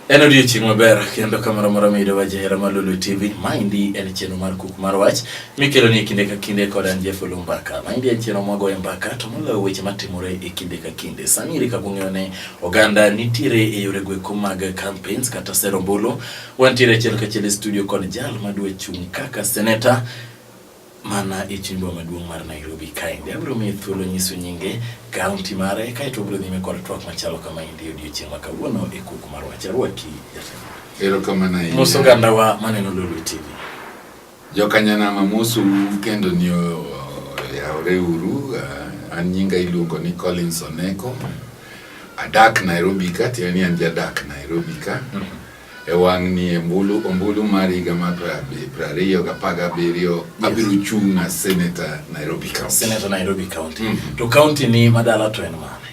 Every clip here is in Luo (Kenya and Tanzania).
En odiechieng' maber kendo kamoro amora miyudowa jahera mar Lolwe TV. Maendi en chenro mar Kuk mar Wach mikeloni e kinde ka kinde kod an Jeff Oloo Mbaka. Maendi en chenro mwagoye mbaka to moloyo weche matimore e kinde ka kinde. Sani eri kaka ung'eyo ne oganda nitiere e yore goeko mag campaigns kata sero ombulu. Wantiere achiel kachiel e studio kod jal madwa chung' kaka seneta mana e chuny boma maduong' mar Nairobi kaendi. Abiro miye thuolo nyiso nyinge, kaunti mare, kaeto wabiro dhi nyime kod twak machalo kamaendi e odiechieng' ma kawuono e Kuku mar Wach. Arwaki jatelo. Erokamano ahinya. Mos ogandawa maneno Lolwe TV. Jokanyanam amosou kendo ni oyawre uru. An nyinga iluongo ni Collins Oneko. Adak Nairobi ka, tiende ni an jadak Nairobi ka. E wang'ni e ombulu, ombulu mar higa mar 2017 abiro chung' as Senator Nairobi County. Senator Nairobi County. To county ni madala to en mane?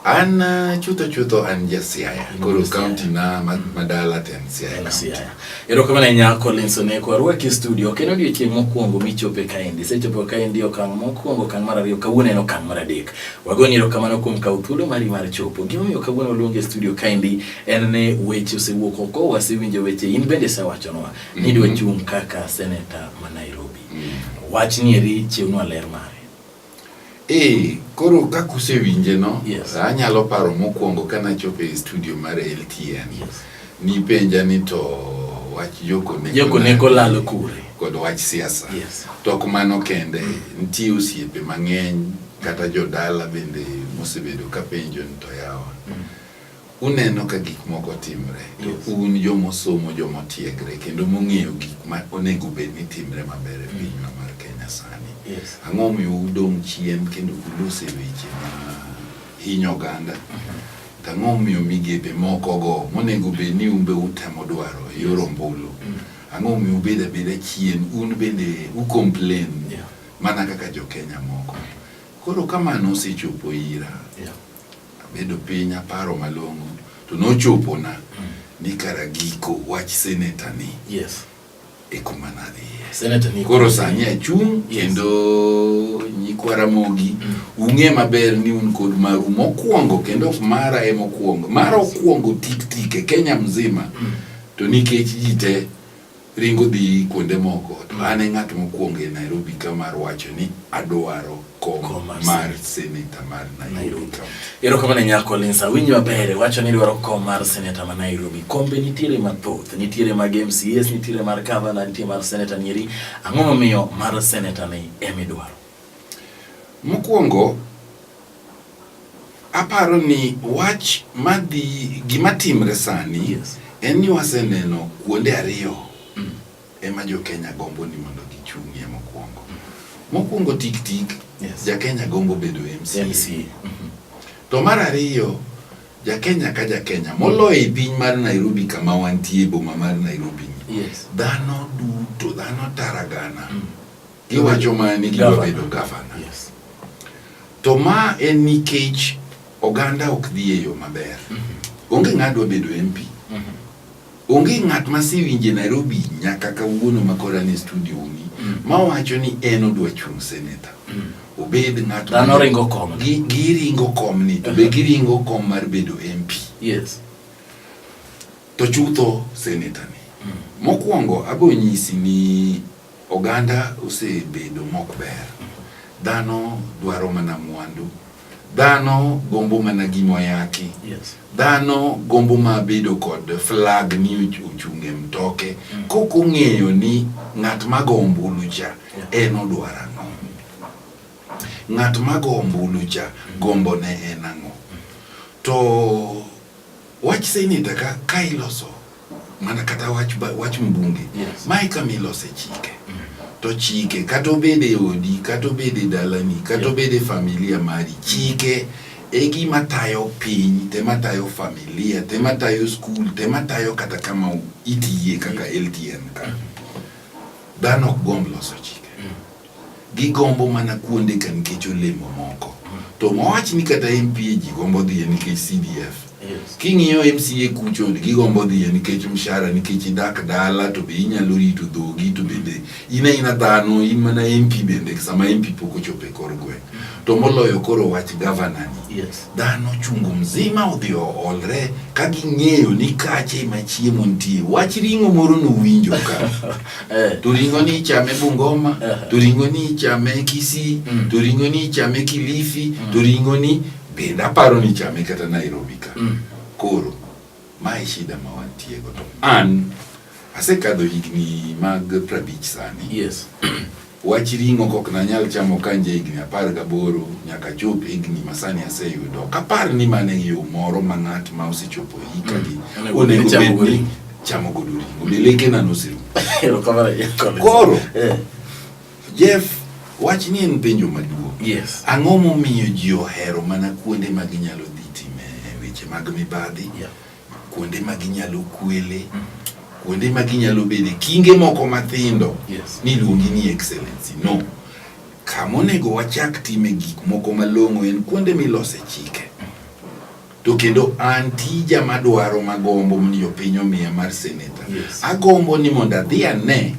An chutho chutho an ja Siaya. Koro county na madala to en Siaya En County. Siaya. Erokamano ahinya Collins Oneko, arwaki e studio. Ok en odiechieng' mokwongo michope kaendi. Isechopo kaendi okang' mokwongo, okang' mar ariyo, kawuono en okang' mar adek. Wagoni erokamano kuom kawo thuolo mari mar chopo. Gimomiyo kawuono waluongi e studio kaendi en ni weche osewuok oko, wasewinjo weche, in bende isewachonwa ni idwa chung' kaka seneta ma Nairobi. Wachni eri chiwnwa ler mare. Ee, koro kaka usewinje no, Yes. anyalo paro mokwongo ka nachopo e studio mar LTN. Yes. Nipenja ni to wach Joko Neko Joko Neko lalo kure? Kod wach siasa. Yes. To ok mano kende, nitie osiepe mang'eny kata jodala bende mosebedo ka penjo ni to yawa. Uneno ka gik moko timre to Yes. un jomosomo, jomotiegre kendo mong'eyo gik ma onego bed ni timre maber e pinywa mar Kenya sani. Yes. Ang'o momiyo udong' chien kendo ok ulos e weche ma hinyo oganda? To ang'o momiyo migepe moko go monego bed ni un be utemo dwaro e yor ombulu? Ang'o momiyo ubedo abeda chien un bende u complain mana kaka jo Kenya moko? Koro ka mano osechopo ira, abedo piny aparo malong'o to nochopona ni kara giko wach seneta ni e kuma nadhiye. Senator ni Koro sani achung' kendo nyikwa Ramogi ung'e maber ni un kod maru mokwongo kendo ok mara ema okwongo. Mara okwongo tik tik e Kenya mzima to nikech ji te ringo dhi kuonde moko to an e ng'at mokwongo e Nairobi ka mar wacho ni adwaro kom Kom mar mar seneta mar Nairobi County. Erokamano nya Collins, awinji maber, iwacho ni idwaro kom mar seneta ma Nairobi. Kombe nitiere mathoth, nitiere mag MCAs, nitiere mar gavana, nitie mar seneta nieri. Ang'o momiyo mar seneta ni ema idwaro? Mokwongo aparo ni wach madhi gima timre sani en ni waseneno kuonde ariyo ema jo Kenya gombo ni mondo gichung'ie mokwongo. Mokwongo tik tik ja Kenya gombo bedo MCA. MCA. To mar ariyo ja Kenya ka ja Kenya moloyo e piny mar Nairobi kama wantie e boma mar Nairobi ni. Dhano duto, dhano tara gana giwacho mana ni gidwa bedo gavana. To ma en nikech oganda ok dhi e yo maber. Onge ng'a dwa bedo MP. Onge ng'at masewinjo e Nairobi nyaka kawuono ma koro an e studio ni mawacho ni en odwa chung' seneta. Obed ng'at Dhano ringo komni. Giringo komni to be giringo kom mar bedo MP. To chutho seneta ni. Mokwongo abo nyisi ni oganda osebedo mok ber. Dhano dwaro mana mwandu. Dhano gombo mana gima oyaki. Dhano gombo ma bedo kod flag ni ochung' e mtoke. Kok ong'eyo ni ng'at ma go ombulu cha en odwaro ang'o. Ng'at ma go ombulu cha gombo ne en ang'o. To wach seneta ka iloso mana kata wach, wach mbunge mae kama ilose chike to chike kata obed e odi kata obed e dalani kata obed e familia mari chike e gima tayo piny tema tayo familia tema tayo skul tema tayo kata kama itiye kaka LTN ka dhano ok gomb loso chike gigombo mana kuonde ka nikech olemo moko to mawach ni kata MPA ji gombo dhiye nikech CDF. Yes. King'iyo MCA kucho gigombo dhiye nikech mshahara, nikech idak dala to be inyalo rito dhogi to bende in aina dhano, in mana MP bende sama MP pok ochopo e kor gweng'. To moloyo koro wach gavana ni. Yes. Dhano chungo mzima odhi oolre ka ging'eyo ni kache ema chiemo nitie. Wach ring'o moro nowinjo ka. To ring'o ni ichame Bungoma, to ring'o ni ichame Kisii, to ring'o ni ichame Kilifi, to ring'o ni bende aparo ni ichame kata Nairobi ka. Koro mae shida ma wantie go. To an asekadho higni mag 50 sani. Wach ring'o kok nanyal chamo ka an ja higni 18 nyaka achop higni ma sani aseyudo. Ok apar ni mano e yo moro ma ng'at ma osechopo e hikagi onego bed ni chamo godo ring'o. Be lekena noserumo. Koro, Jeff, wach ni en penjo maduong'. Ang'o momiyo ji ohero mana kuonde ma ginyalo dhi time weche mag mibadhi? Kuonde ma ginyalo kwele, kuonde ma ginyalo bede kinge moko mathindo ni iluongi ni excellency. No. Kama onego wachak time gik moko malong'o en kuonde milose chike. To kendo an tija madwaro magombo ni jopiny omiya mar senator. Agombo ni mondo adhi ane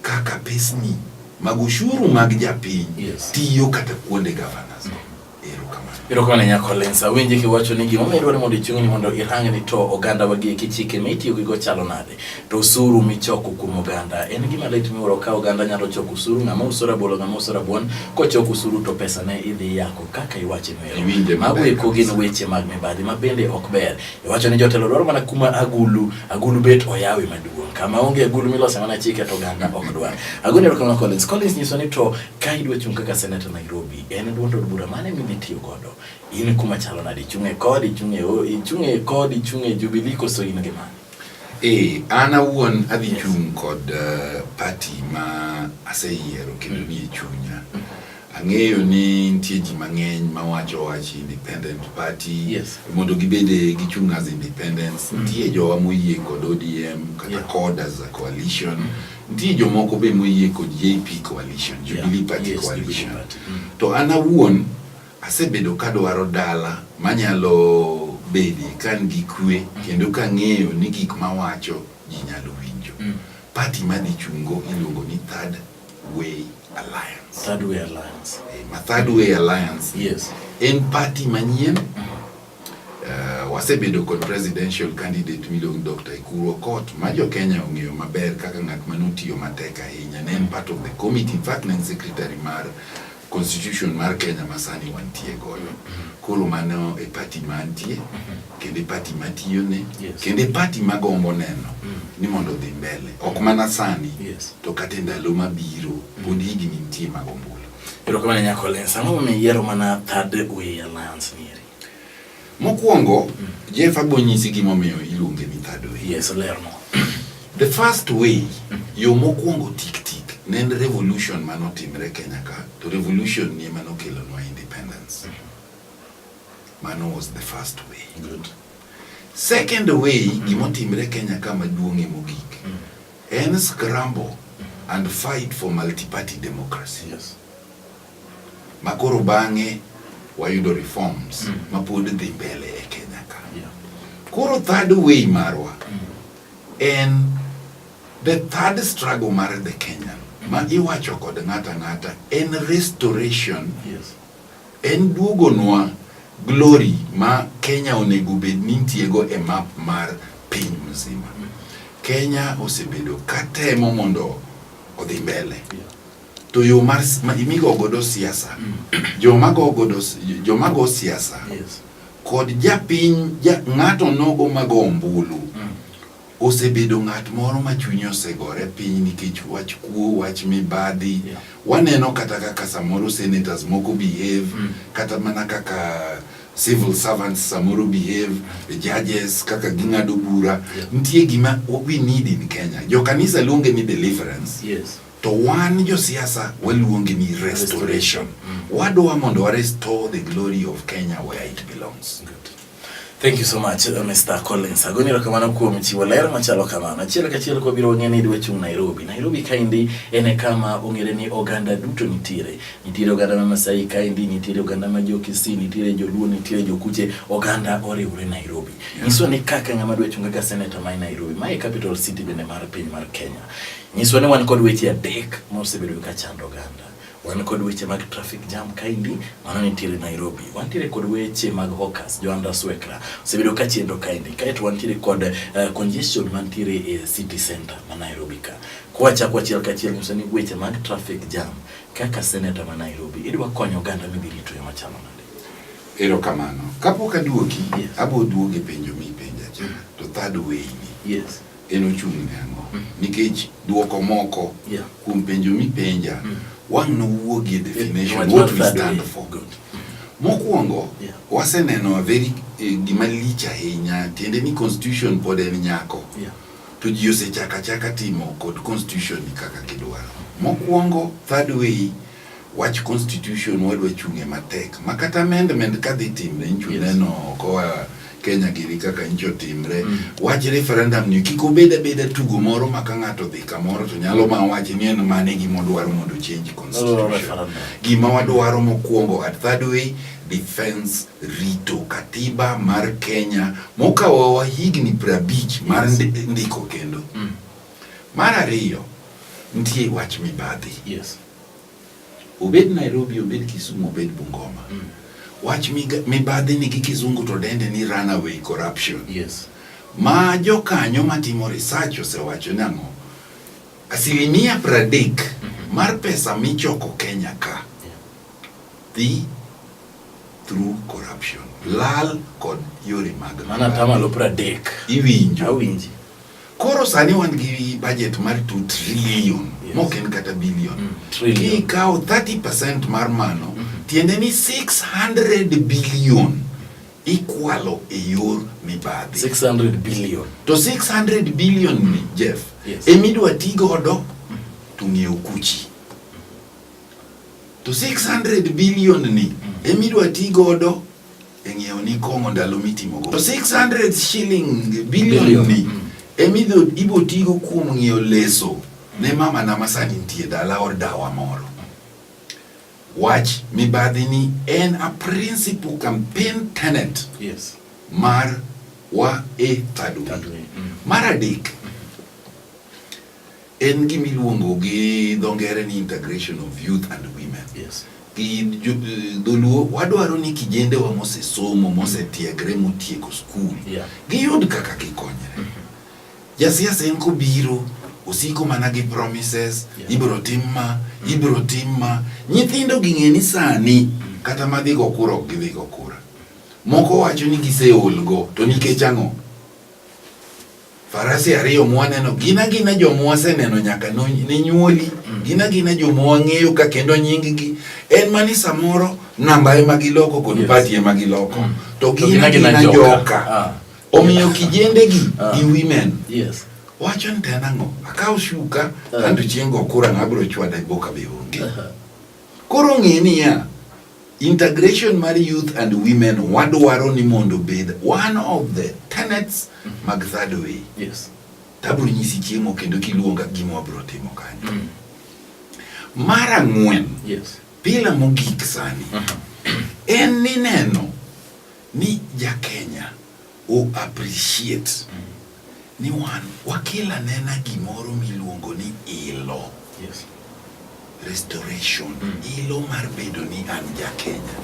kaka pesni mag ushuru mag japiny tiyo kata kuonde governors go. Erokamano. Erokamano nya Collins. Awinji kiwacho ni gima omiyo idwaro mondo ichung' ni mondo irang ni to oganda wagi eki chike ma itiyo gigo chalo nade. To osuru michoko kuom oganda en gima lit miwuoro ka oganda nyalo choko osuru, ng'ama uso rabolo, ng'ama uso rabuon, kochoko osuru to pesa ne idhi yako kaka iwache no ero. Iwinje Mago maber eko gin kabisa. weche mag mibadhi ma bende ok ber. Iwacho ni jotelo dwaro mana kuma agulu, agulu bet oyawi maduong'. Kama onge agulu milose mana chike to oganda ok dwar. Agoni erokamano Collins. Collins nyiso ni to ka idwa chung' kaka seneta Nairobi, en duond od bura mane midhi tiyo godo? In kuma chalo nade? Ichung' e kod, ichung' e o, ichung' e kod, ichung' e Jubilee koso in gi mane? An awuon adhi chung' kod party ma aseyiero kendo nie chunya. Ang'eyo ni nitie ji mang'eny mawacho wach independent party mondo gibede gichung' as independents. Nitie jowa moyie kod ODM kata CORD as a coalition. Nitie jomoko be moyie kod JP coalition, Jubilee Party coalition. Jubilee Party. To an awuon asebedo kadwaro dala manyalo bedie ka an gi kwe kendo kang'eyo ni gik mawacho ji nyalo winjo. Party madhi chungo iluongo ni Third Way Alliance. Third Way Alliance. Ma Third Way Alliance. En party manyien. Wasebedo kod presidential candidate miluongo ni Dr. Ekuru Aukot ma jo Kenya ong'eyo maber kaka ng'at mane otiyo matek ahinya. Ne en part of the committee, in fact ne en secretary mar constitution mar Kenya ma sani wantie godo. Koro mano e party ma antie, kendo e party matiyone, kendo e party magombo neno ni mondo odhi mbele. Ok mana sani, to kata e ndalo mabiro, pod higni nitie mag ombulu. Erokamano nya Collins. Ang'o momiyo iyiero mana Third Way Alliance ni eri? Mokwongo, Jeff abo nyisi gimomiyo iluonge ni Third Way. Yes, lerno. The first way, yo mokwongo tik tik, ne en revolution manotimre Kenya ka, to revolution ni ema nokelonwa independence. Mano was the first way. Good. Second way, gimotimre Kenya ka maduong'ie mogik, en scramble and fight for multi-party democracy. Ma koro bang'e wayudo reforms ma pod dhi mbele e Kenya ka. Koro third way marwa en the third struggle mar the Kenyan ma iwacho kod ng'ato ang'ata en restoration. En duogonwa glory ma Kenya onego bed ni nitiego e map mar piny mzima. Kenya osebedo katemo mondo odhi mbele. To yo mar ma imigo godo siasa, joma go godo joma go siasa kod japiny ja, ng'ato nogo mago ombulu osebedo ng'at moro ma chunye osegore piny nikech wach kuo, wach mibadhi. Waneno kata kaka samoro senators moko behave, kata mana kaka civil servants samoro behave, judges kaka ging'ado bura. Nitie gima what we need in Kenya. Jo kanisa luonge ni deliverance. To wan josiasa waluonge ni restoration. Wadwa mondo wa restore the glory of Kenya where it belongs. Good. Thank you so much, Mr. Collins. Agoni erokamano kuom chiwo ler machalo kamano. Achiel kachiel kwabiro wang'e ni idwa chung' Nairobi. Nairobi kaendi en e kama ong'ere ni oganda duto nitiere. Nitiere oganda ma Masai kaendi, nitiere oganda ma jo Kisii, nitiere Joluo, nitiere Jokuche. Oganda oriwre Nairobi. Nyiswa ni kaka ng'ama dwa chung' kaka senator ma Nairobi, mae capital city bende mar piny mar Kenya. Nyiswa ni wan kod weche adek mosebedo ka chando oganda. Wan kod weche mag traffic jam kaendi, mano nitiere Nairobi. Wantiere kod weche mag hawkers, Joanda Swekra osebedo ka chendo kaendi. Kaeto wantiere kod congestion mantiere e city center ma Nairobi ka. Kwachako achiel kachiel nyiso ni weche mag traffic jam kaka senator ma Nairobi idwa konyo oganda midhi rito e machalo nade? Erokamano. Kapok aduoki, Yes. abo duogo e penjo mipenja cha. To third way ni. Yes. En ochung' ne ang'o? Nikech duoko moko kuom penjo mipenja wang' nowuogie definition Wach what mar we third stand way. for. Good. Mokwongo, waseneno a very gima lich ahinya, tiende ni constitution pod en nyako. To ji osechako achaka timo kod constitution ni kaka gidwaro. Mokwongo, third way, wach constitution wadwa chung'e matek. Ma kata amendment kadhi timre, nyicho neno koa Kenya giri kaka nyicho timre. Wach referendum ni kik obed abeda tugo moro ma ka ng'ato odhi kamoro to nyalo ma wachi ni en mane gima odwaro mondo change constitution. Referendum. Gima wadwaro mokwongo at third way, defense rito katiba mar Kenya mokawowa higni 50 mar ndiko kendo. Mar ariyo, nitie wach mibadhi. Obed Nairobi, obed Kisumu, obed Bungoma. Wach mibadhi ni gi kizungu to dende ni runaway corruption. Ma jokanyo matimo research osewacho ni ang'o? Asilimia 30 mar pesa michoko Kenya ka dhi through corruption. Lal kod yore mag Mana mibadhi. atamalo 30. Iwinjo. Awinji. Koro sani wan gi budget mar 2 trillion, mok en kata billion. Trillion. Kikawo 30% mar mano, tiende ni 600 billion ikwalo e yor mibadhi. 600 billion. To 600 billion ni, Jeff, emidwa ti godo to ng'iew kuchi. To 600 billion ni emidwa ti godo e ng'iewo ni kong'o ndalo mitimo go. To 600 shilling billion ni emidho ibo tigo kuom ng'iewo leso ne mama na masani nitie dala or dawa moro. Wach mibadhi ni en a principal campaign tenet mar wa e third way. Mar adek en gima iluongo gi dho ngere ni integration of youth and women. Gi dholuo wadwaro ni kijendewa mosesomo, mosetiegre, motieko skul, giyud kaka gikonyre. Jasiasa en kobiro, osiko mana gi promises, ibiro tim ma, ibiro tim ma. Nyithindo ging'e ni sani, kata madhi go kura ok gidhi go kura. Moko wacho ni giseol go, to nikech ang'o? Farasi ariyo mwaneno gin agina joma waseneno nyaka ne nyuoli, gin agina joma wang'eyo ka kendo nying-gi en mani samoro namba ema giloko kod party ema giloko, to gin agina joka. Omiyo kijendegi gi women wacho ni to en ang'o? Akaw shuka anto chieng' go kura na abiro chwada e boka be onge. Koro ng'e niya, integration mar youth and women wadwaro ni mondo obed one of the tenets mag third way. Tabiro nyisi chiemo kendo kiluonga gima wabiro timo kanyo. Mar ang'wen, pila mogik sani, en ni neno ni ja Kenya o appreciate ni wan wakel anena gimoro miluongo ni ilo. Restoration, ilo mar bedo ni an ja Kenya.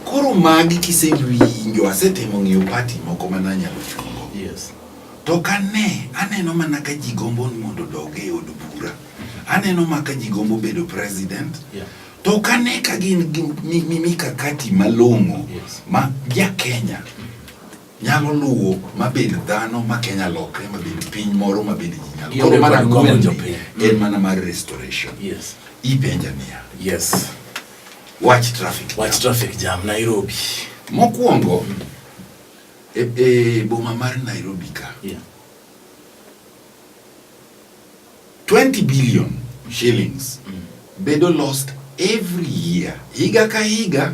Koro magi kisewinjo, asetemo ng'iyo party moko mana anyalo chungo. To kane aneno mana ka ji gombo ni mondo odog e od bura. Aneno ma ka ji gombo bedo president. To kane ka gin gi mikakati malong'o ma ja Kenya nyalo luwo mabed dhano ma Kenya lokre mabed piny moro mabed ji nyalo. Koro mar ang'wen ni en mana mar restoration. Ipenja niya. Wach traffic jam. Wach traffic jam Nairobi. Mokwongo, e boma mar Nairobi ka. 20 billion shillings bedo lost every year. Higa ka higa.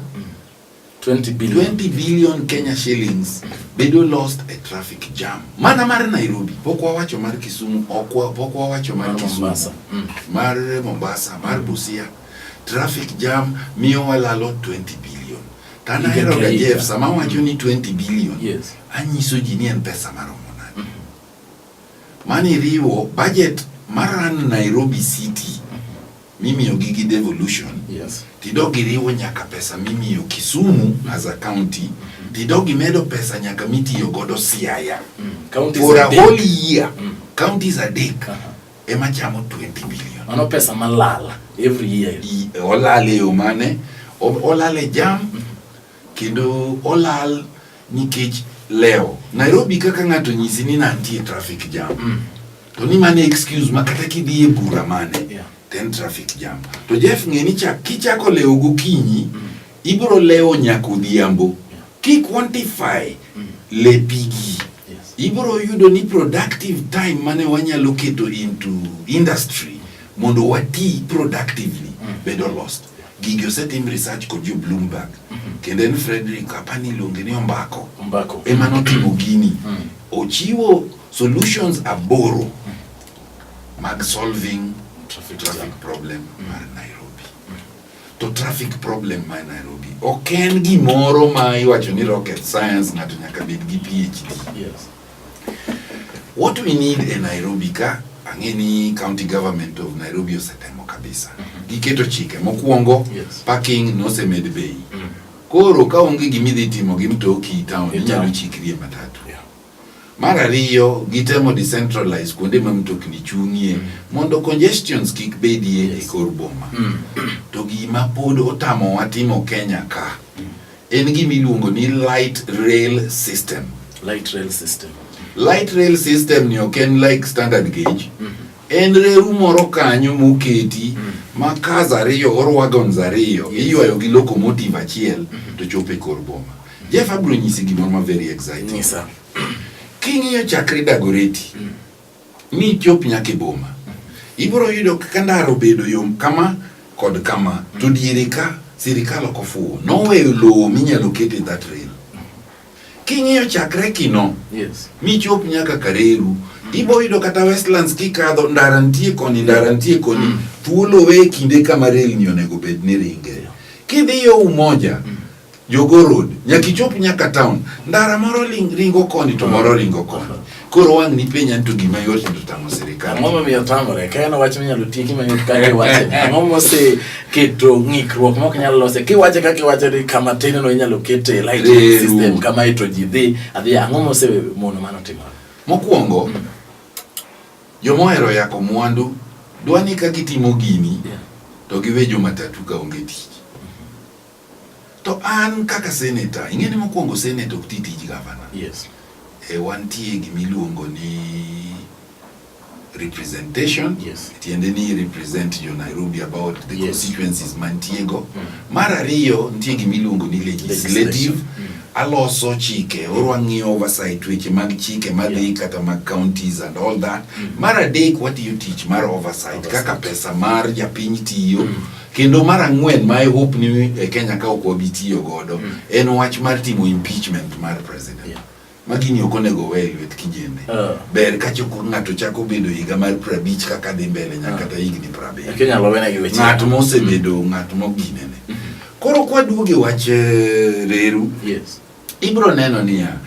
20 billion. 20 billion Kenya shillings bedo lost e traffic jam. Mana mar Nairobi, pok wawacho mar Kisumu, ok pok wawacho mar Mar Kisumu, Mombasa. Mar Mombasa, mar Busia. Traffic jam miyo walalo 20 billion. To an Higa ahero ka ga higa. Jeff, sama awacho ni 20 billion, anyiso ji ni en pesa maromo nade. Mani riwo budget mar run Nairobi City mimiyo gi gi devolution tidog iriwo nyaka pesa mimiyo Kisumu as a county tidog imedo pesa nyaka mitiyo godo Siaya Counties for a adek. whole year counties adek ema chamo 20 billion. Mano pesa malal every year. Olal e yo mane? Olal e jam kendo olal nikech lewo. Nairobi kaka ng'ato nyisi ni nantie traffic jam. To ni mano excuse ma kata kidhi e bura mane to en traffic jam. To Jeff ng'e ni chak kichako lewo gokinyi ibiro lewo nyaka odhiambo. Ki quantify lepigi ibiro yudo ni productive time mane wanyalo keto into industry mondo wati productively bedo lost. Gigi osetim research kod jo Bloomberg. Kendo en Frederick apani iluonge ni Ombako. Ombako. Ema notimo gini. Ochiwo solutions aboro mag solving Traffic traffic jam. problem mar Nairobi. To traffic problem mar Nairobi ok en gimoro ma iwacho ni rocket science ng'ato nyaka bed gi PhD. What we need e Nairobi ka ang'e ni county government of Nairobi osetemo kabisa. Giketo chike mokwongo parking nosemed bei. Koro ka onge gima idhi timo gi mtoki e town E inyalo town. chikri e matatu. Mar ariyo gitemo decentralize kuonde ma mtokni chung'ie mondo congestions kik bedie e kor boma. To gima pod otamowa timo Kenya ka en gima iluongo ni light rail system. Light rail system. Light rail system ni ok en like standard gauge. En reru moro kanyo moketi ma cars ariyo or wagons ariyo iywayo gi locomotive achiel to chopo e kor boma. Jeff abiro nyisi gimoro ma very exciting. Nyisa. King'iyo chakre Dagoretti mi ichop nyaka e boma, ibiro yudo kaka ndara obedo yom kama kod kama to diere ka sirikal ok ofuwo noweyo lowo minyalo kete that rail. King'iyo chakre Kino michop nyaka Kareru, ibo yudo kata Westlands kikadho ndara nitie koni ndara nitie koni thuolo we kinde kama rail ni onego bed ni ringe. Kidhi yo Umoja Jogoo Road nyaka ichop nyaka town ndara moro ringo koni to moro ringo koni. Koro wang' nipenja ni to gima yot to tamo sirikal. Ang'o momiyo tamore? Ka en wach minyalo tieki mayot kaka iwache. Ang'o moseketo ng'ikruok mok nyal lose? Kiwache kaka iwache ni kama tin no inyalo kete light Reru. system kama ito ji dhi adhiya. Ang'o mosemono mano timore? Mokwongo, joma ohero yako mwandu dwa ni ka gitimo gini to giwe jo matatu ka onge tich. To an kaka senator, ing'e ni mokwongo senator ok ti tij gavana. E wantie gimiluongo ni representation. Tiende ni represent jo Nairobi about the constituencies mantiego. Mar ariyo, nitie gimiluongo ni legislative. Aloso chike, or wang'iyo oversight weche mag chike madhi kata mag counties and all that. Mar adek, watiyo tich mar oversight, kaka pesa mar japiny tiyo. Kendo mar ang'wen ma I hope ni e Kenya ka ok wabi tiyo godo en wach mar timo impeachment mar president. Ma gini ok onego we e lwet kijende. Ber ka choko ng'ato chako bedo higa mar 50 kaka dhi mbele nyaka kata higni 70. Ok inyalo wene gi weche. Ng'at mosebedo ng'at moginene. Koro kwaduogo e wach reru, ibiro neno niya,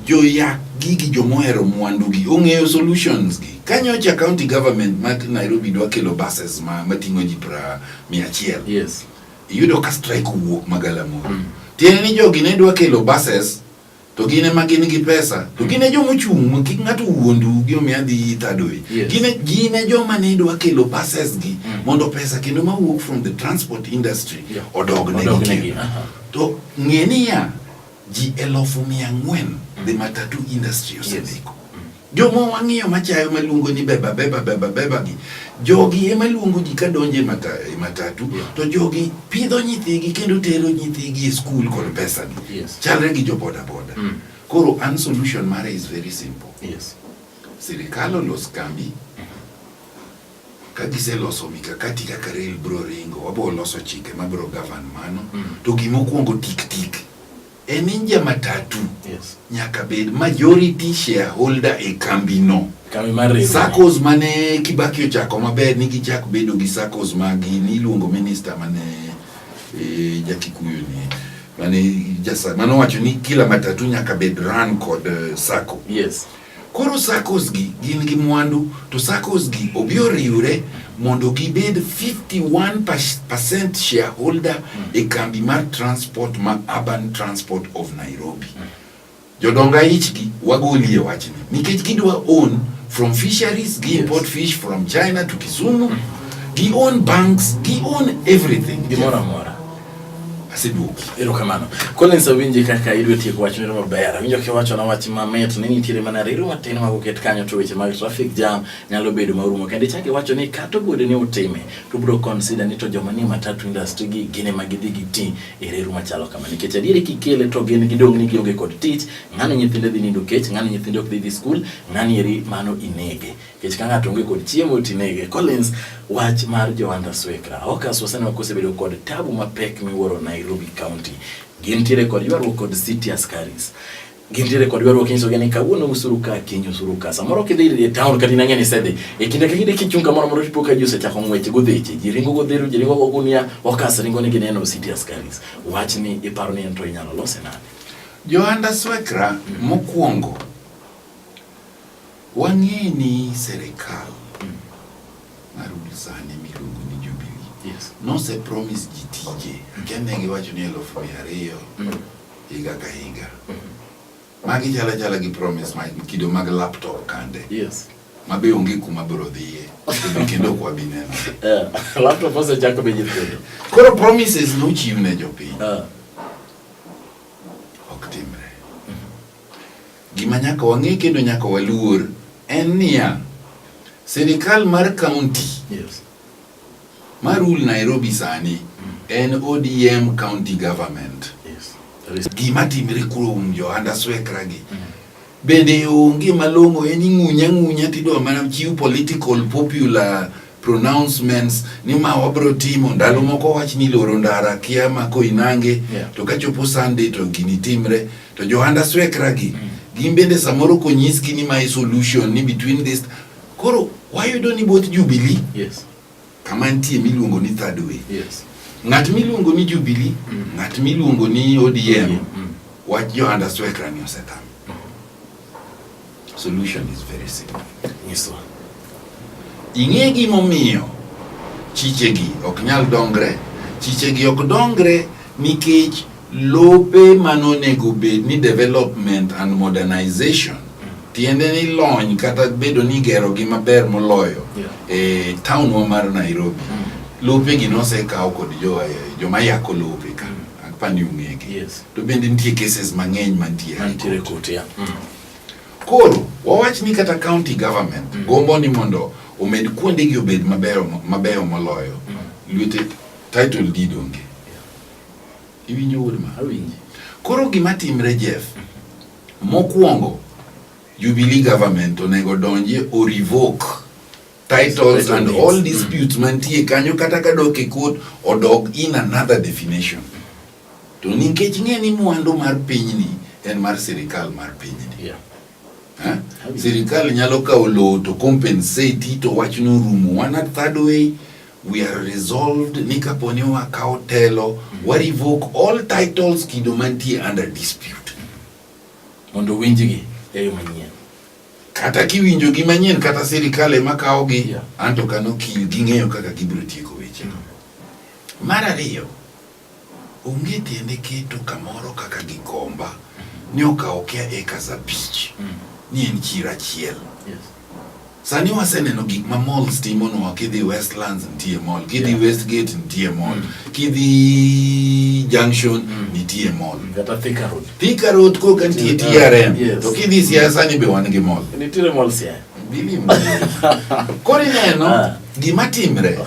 joyak gigi jomohero mwandu gi ong'eyo solutions gi. Kanyocha county government ma Nairobi dwa kelo buses ma mating'o ji 100. Iyudo ka strike owuok magalamoro. Tiende ni jogi ne dwa kelo buses to gin ema gin gi pesa to gin e joma ochung' ma kik ng'ato wuondu gimomiyo adhi Thadoe. Gin e joma ne dwa kelo buses gi mondo pesa kendo mawuok from the transport industry odog negi Odog negi, kendo. To ng'e niya, ji 4,000 the matatu industry osendiko. Joma wang'iyo machayo maluongo ni beba beba beba beba gi, jogi ema luongo ji kadonjo e matatu, to jogi pidho nyithigi kendo tero nyithigi e skul kod pesa gi. Chalre gi jo boda boda. Koro an solution mare is very simple. Sirikal olos kambi, ka giseloso mikakati kaka rail bro ringo, wabro loso chike mabro govern mano. To gimokwongo tik tik. En ni ja matatu Yes. nyaka bed majority shareholder e kambino. Kambi mar riwruok. SACCOs mane Kibaki ochako maber ni gichak bedo gi SACCOs magi niluongo minister mane jakikuyu ni mane jasa mane owacho ni kila matatu nyaka bed run kod SACCO. Yes. Koro SACCOs gi gin gi mwandu to SACCOs gi obi oriwre mondo gibed 51% shareholder e kambi mar transport ma Urban Transport of Nairobi. Jodongo aichgi wagolie wachni nikech gidwa own from fisheries, gi import fish from China to Kisumu, gi own banks, gi own everything. Gimoro amora. Aseduoki. Erokamano. Collins awinji kaka idwa tieko wachno maber. Awinjo kiwachona wach mamit ni nitiere mana reru matin mag oket kanyo to weche mag traffic jam nyalo bedo marumo. Kendo ichako iwacho ni kata obedo ni utime to ubiro consider ni to joma nie matatu industry gi gin ema gidhi giti e reru machalo kama. Nikech adieri kikele to gin gidong' ni gionge kod tich, ng'ani nyithinde dhi nindo kech, ng'ani nyithinde ok dhi dhi skul, ng'ani eri mano inege. Nikech ka ng'ato onge kod chiemo tinege. Collins, wach mar Joanda Swekra. Okas waseneno kosebedo kod tabu mapek miwuoro Nairobi County. Gintiere kod ywaruok kod city askaris. Gintiere kod ywaruok inyisogi ni kawuono usuru ka, kiny usuru ka. Samoro kidhi e town kata in ang'e ni isedhi. E kinde ka kinde kichung' kamoro moro tipo ka ji osechako ng'wech godheche. Ji ringo godheru, ji ringo gogunia, okas ringo ni gineno city askaris. Wachni iparo ni en to inyalo lose nade? Joanda Swekra mokwongo wang'e ni serikal mar sani miluongo ni Jubilee Yes. nose promise ji tije akia ne giwacho ni 2,200 higa ka higa. Magi chalo achala gi promise ma kido mag laptop kande Yes. ma be onge kuma biro dhiye kendo kendo ok wabi neno. Laptop osechako be nyithindo. Koro promises nochiw ne jopiny ok timre. Gima nyaka wang'e kendo nyaka waluor en niya, sirikal mar county Yes. ma rule Nairobi sani en ODM county government. Yes. Gima timre kuom Johanda Swekra gi bende onge malong'o en ing'unya ng'unya tidwa mana chiw political popular pronouncements ni ma wabro timo ndalo moko wach ni loro ndara kia ma Koinange Yeah. to kachopo Sunday to gini timre to Johanda Swekra gi gin bende samoro konyisgi ni mae solution ni between this koro wayudo ni both Jubilee Yes. kama nitie miluongo ni third way Yes. ng'at miluongo ni Jubilee ng'at miluongo ni ODM wach Johanda Swekra ni osetamo. Solution is very simple. Nyiswa. Ing'e gimomiyo chichegi ok nyal dongre? Chichegi ok dongre nikech lope manonego bed ni development and modernization tiende ni lony kata bedo ni igerogi maber moloyo Yeah. e town wa mar Nairobi. Lopegi nosekaw kod joma yako lope ka. Apani ung'egi. Yes. To bende nitie cases mang'eny mantie e High Mantiere Court. court, yeah. Koro wawach ni kata county government gombo ni mondo omed kuondegi obed mabeyo mabeyo moloyo. Lwete title deed onge. Iwinjo wuod ma? Awinji. Koro gima timre Jeff, mokwongo Jubilee government onego donjie o revoke titles Title and deeds. all disputes mantie kanyo kata kadok e court odog in another definition. To nikech ng'e ni mwandu mar pinyni en mar sirikal mar pinyni. Yeah. Ha? Sirikal nyalo kawo lowo to compensate to wachno rumo. Wan at third way we are resolved ni kapo ni wakawo telo wa revoke all titles kido mantie under dispute. Mondo winjgi e yo manyien. Kata kiwinjo gi manyien kata sirikal ema kawogi Yeah. anto kano kil ging'eyo kaka gibiro tieko weche. Mar ariyo, onge tiende keto kamoro kaka Gikomba ni okawo kia acres 5 ni en chiro achiel. Yes. Sani waseneno gik ma malls timonwa, kidhi Westlands nitie mall, kidhi Yeah. Westgate nitie mall, kidhi Junction nitie mall. Kata Thika Road. Thika Road koka nitie TRM, Yes. to kidhi Siaya sani be wan gi mall. Nitiere mall Siaya. Believe me. Koro ineno gima timre,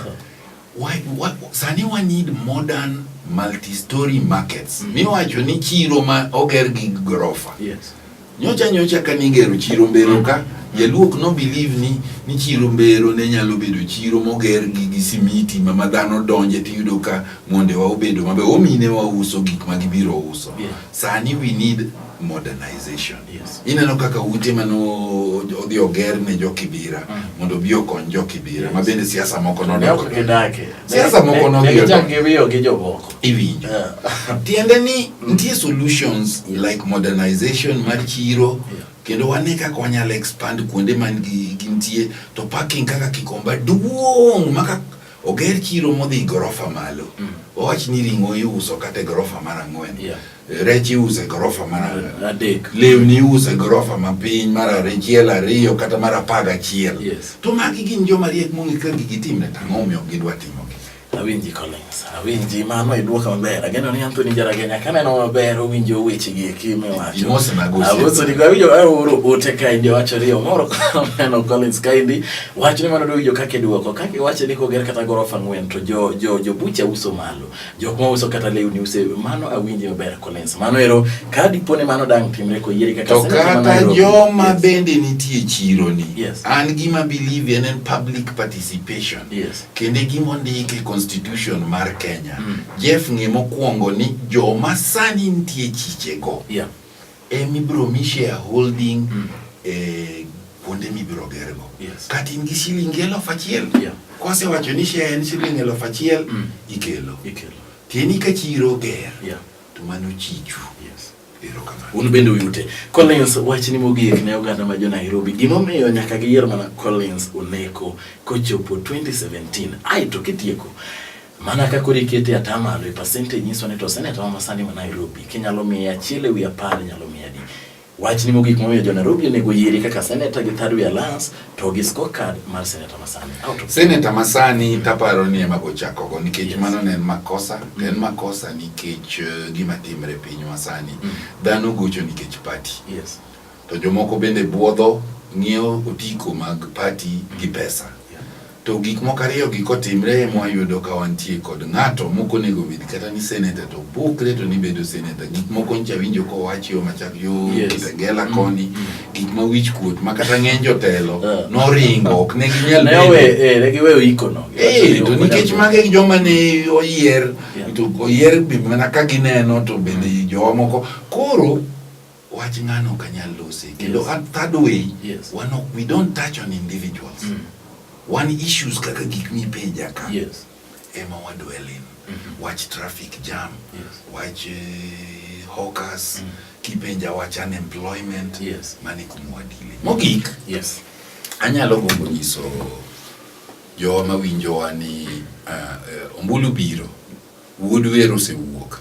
sani wa need modern multi-story markets. Miwacho ni chiro ma oger gi gorofa. Yes. Nyocha nyocha ka nigero chiro Mbero ka, Jaluo ok no believe ni ni chiro Mbero ne nyalo bedo chiro moger gi gi simiti ma ma dhano donje tiyudo ka mondewa obedo maber. Omine wa uso gik ma gibiro uso. Sani we need modernization. Ineno kaka ute mano odhi oger ne jo Kibira mondo obi okony jo Kibira ma bende siasa moko Ne nodok. ok gidake. Siasa moko Ne- nodhi ne gichak odonjo. giwiyo gi jomoko. Iwinjo. Tiende ni nitie solutions like modernization mar chiro kendo wane kaka wanyalo expand kuonde man gi gintie to parking kaka Kikomba duong' maka oger chiro modhi gorofa malo. Wawach ni ring'o iuso kata e gorofa mar ang'wen. Rech iuso e gorofa mar adek. Lewni iuso e gorofa mapiny mar achiel ariyo kata mar 11. To magi gin joma riek mong'e kaka gigi timre to ang'o omiyo ok gidwa timogi. Awinji Collins, awinji mano iduoka maber. Ageno ni Anthony Jaragenya kaneno maber owinjo weche gi eki miwacho. Imosna go osiepa. Amoso ni awinjo aoro ote kaendi owacho ni omor koneno Collins kaendi. Wach ni mano dowinjo kaka iduoko. Kaka iwacho ni koger kata gorofa ang'wen to jo jo jo bucha uso malo. Jok ma uso kata lewni uso mano awinji maber Collins. Mano ero ka dipo ni mano dang' timre koyieri kaka To senator ma kata Nairobi. joma Yes. bende nitie chiro ni an gima believe en en public participation. Kendo e gima ondik e constitution mar Kenya. Jeff ng'e mokwongo ni joma sani nitie chichego ema ibiro mi shareholding e kuonde mibiro gergo. Kata in gi shilingi 1000, kosewacho ni share en shiling 1000, ikelo. Tieni ka chiro ger, to mano chichu. Erokamano. Un bende uyute. Collins, wachni mogik ne oganda ma jo Nairobi. Gimomiyo nyaka giyier mana Collins Oneko kochopo 2017. Ai to kitieko. Mana ka koro ikete atamalo e percentage nyiso ni to seneta ma sani ma Nairobi kinyalo miye achiel ewi apar inyalo miye adi. Wachni mogik momiyo jo Nairobi onego yieri kaka seneta gi Third Way Alliance to gi scorecard mar seneta masani. Out of Seneta masani taparo ni ema bochakogo nikech mano ne en makosa to en makosa nikech gima timre e pinywa sani. Dhano gocho nikech party. To jomoko bende buodho ng'iewo otiko mag party gi pesa. To gik moko ariyo gi kotimre ema wayudo ka wantie kod ng'ato mok onego bed kata ni senator to bukre to ni bedo senator. Gik moko ncha winjo kowachi yo machak yo Kitengela koni, gik ma wich kuot ma kata ng'eny jotelo noringo ok ne ginyal Ne bedo. owe, ne giweyo iko no. To nikech mago e joma ne oyier, to oyier be mana ka gineno to bende jowa moko. Koro wach ng'ano ok anyal lose. Kendo at third way, wan ok, we don't touch on individuals. Wan issues kaka gik mipenja ka ema wa dwell in. Wach traffic jam, wach hawkers, kipenja wach unemployment, mano e kuma wadile. Mogik, anyalo gombo nyiso jowa mawinjowa ni ombulu biro, wuod wer osewuok.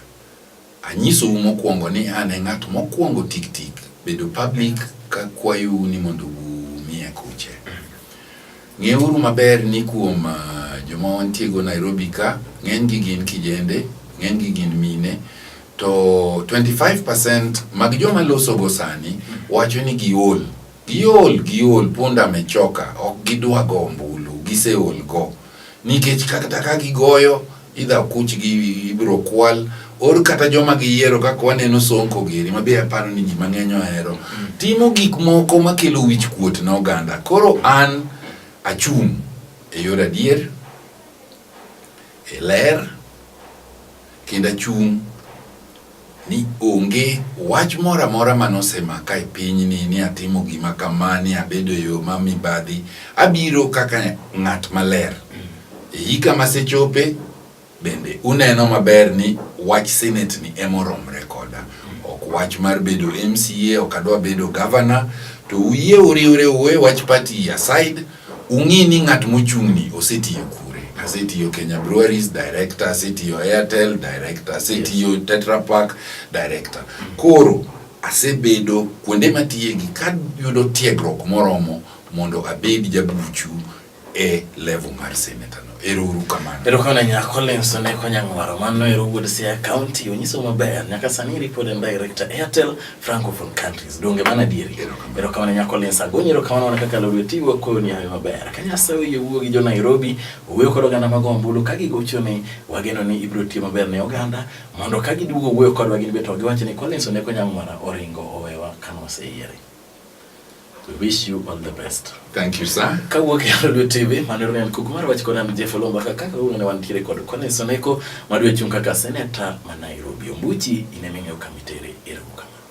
Anyisou mokwongo ni an e ng'at mokwongo tik tik bedo public ka kwayou ni mondo umiya kuche. Ng'euru maber ni kuom joma wantiego Nairobi ka, ng'enygi gin kijende, ng'enygi gin mine, to 25% mag joma losogo sani wacho ni giol. Giol, giol, punda amechoka, ok gidwa go ombulu, giseol go. Nikech kata ka gigoyo, either okuchgi ibiro kwal, or kata joma giyiero kaka waneno Sonko giri, ma be aparo ni ji mang'eny ohero, timo gik moko makelo wich kuot ne oganda. Koro an achung' e yor adier, e ler, kendo achung' ni onge wach moro amora mane osemaka e pinyni ni atimo gima kama, ni abedo e yo ma mibadhi. Abiro kaka ng'at maler. E hika masechope, bende uneno maber ni wach senate ni ema oromre koda. Ok wach mar bedo MCA, ok adwa bedo governor, to uyie uriwre uwe wach party aside, ung'i ni ng'at mochung'ni osetiyo kure. Asetiyo Kenya Breweries director, asetiyo Airtel director, asetiyo Tetra Pak director. Koro asebedo kuonde matiyegi kayudo tiegruok moromo mondo abed jabuchu e level mar senator no. Ero uru kamano. Erokamano ahinya Collins Oneko Nyang'waro, mano ero wuod Siaya County, onyiso maber nyaka sani eri pod en director Airtel Francophone Countries. Donge mano adieri? Erokamano ahinya Collins Agonyi, erokamano mana kaka Lolwe TV wakoyo ni hawi maber. Ka Nyasaye oyie wuo gi jo Nairobi, owuoyo kod oganda mag ombulu ka gigocho ni wageno ni ibiro tiyo maber ne oganda mondo ka giduogo wuoyo kodwa gin be to giwach ni Collins Oneko Nyang'wara oringo owewa kane waseyiere. We wish you all the best. Thank you, sir. Kawuok e Lolwe TV, mano ne en kuku mar wach kod an Jeff Olumba kaka kawuono ne wantiere kod Collins Oneko madwa chung' kaka seneta ma Nairobi. Ombuchi in ema ing'eyo kama itere. Erokamano.